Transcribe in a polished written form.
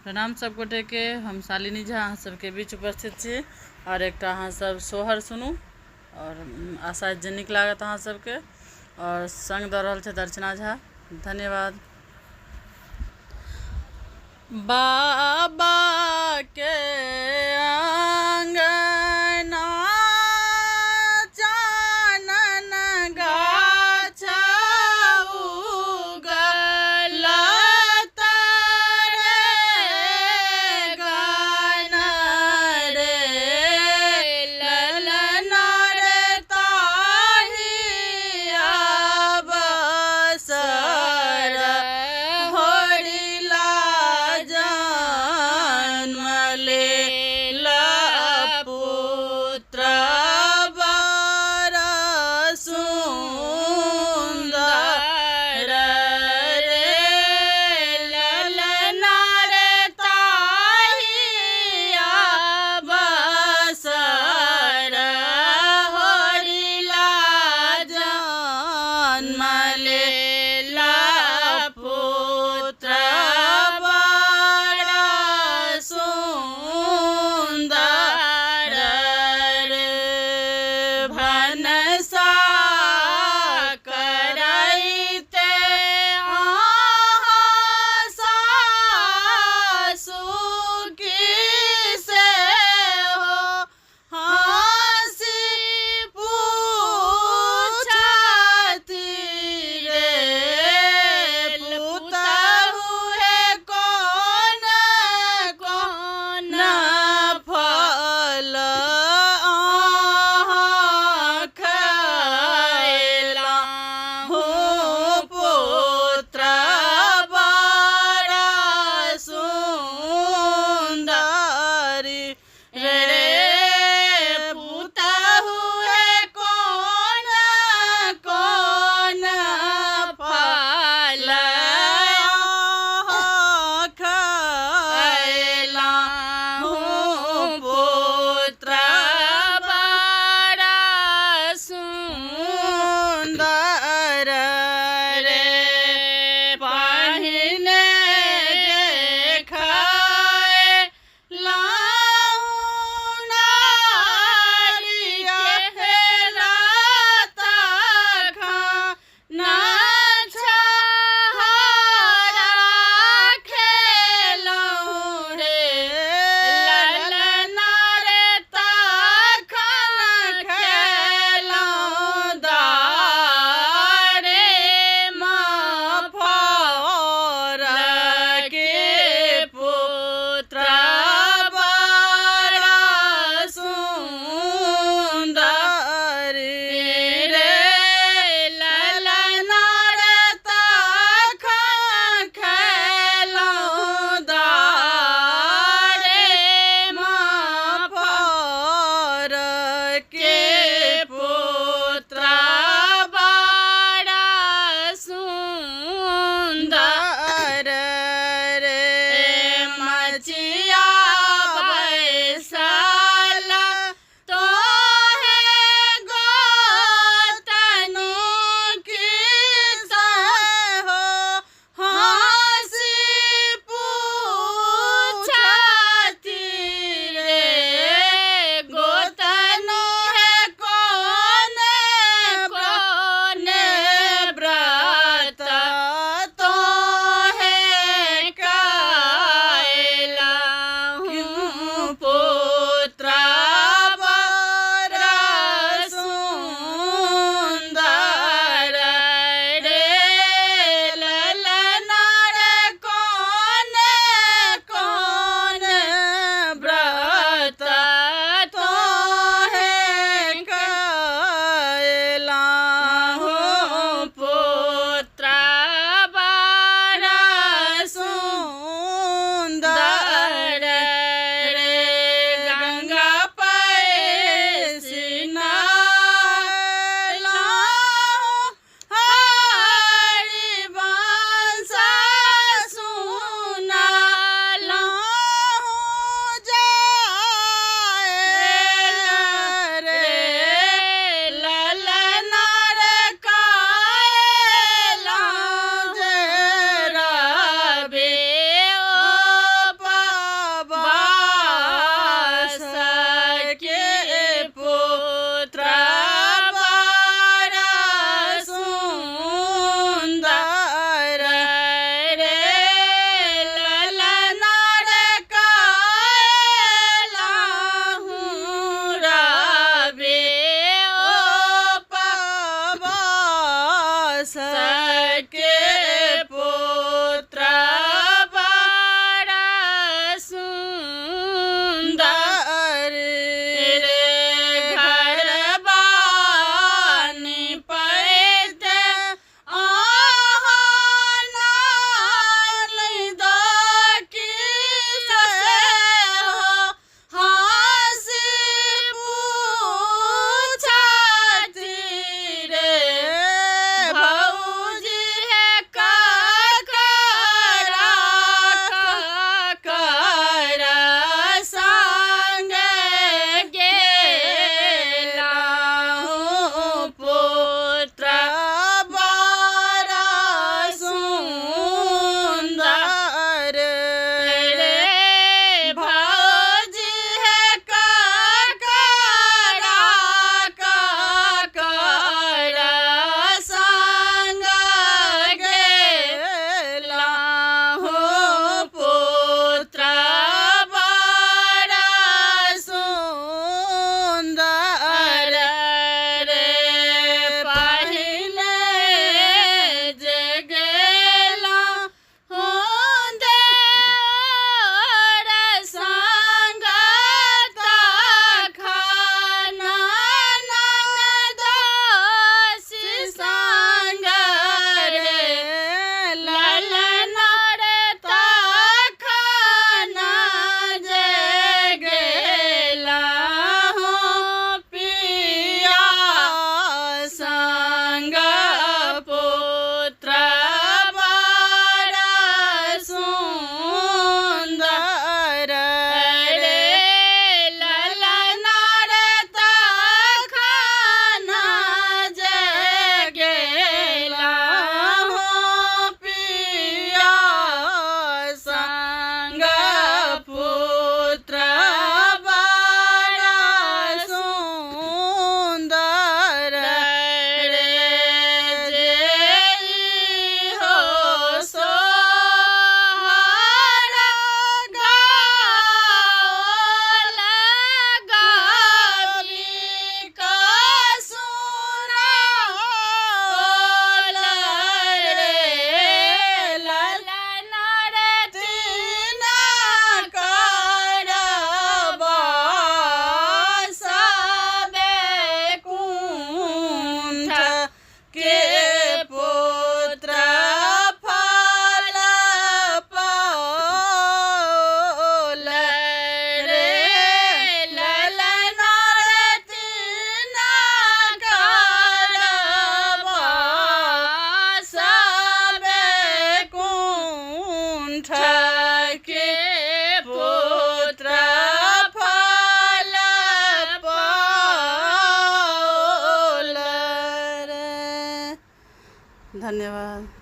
प्रणाम सब गोटेके, हम शालिनी झा अहाँ सबके बीच उपस्थित छी आओर एकटा अहाँ सब सोहर सुनू आओर आशा अछि जे नीक लागत अहाँ सबके आओर सङ्ग दऽ रहल छथि अर्चना झा। धन्यवाद। बाबा के आंगना चानन गाछ उगल तरे गान रे ललना रे ताही अवसर होरिला जन्म लेल पुत्र बर सुन्दर रे ललना रे ताही अवसर होरिला जन्म लेल पुत्र बर सुन्दर रे भनसा करैते अहाँ सासु की से हो हँसी पूछथि रे पुतहु हे कोन कोन फल अहाँ खयलहुँ पुत्र बड़ सुन्दरी रे पुतहु हे कोन कोन फल अहाँ खयलहुँ पुत्र बड़ सुन्दर रे पहिने देखय के पुत्र बड़ सुन्दर रे ललना रे तखन खेलहुँ दारे माफर के पुत्र बड़ सुन्दर रे मचिया बैसल तोहे गोतनी की हो हँसी पूछती रे गोतनी है कोन कोन व्रत तोहे कैला धन्यवाद।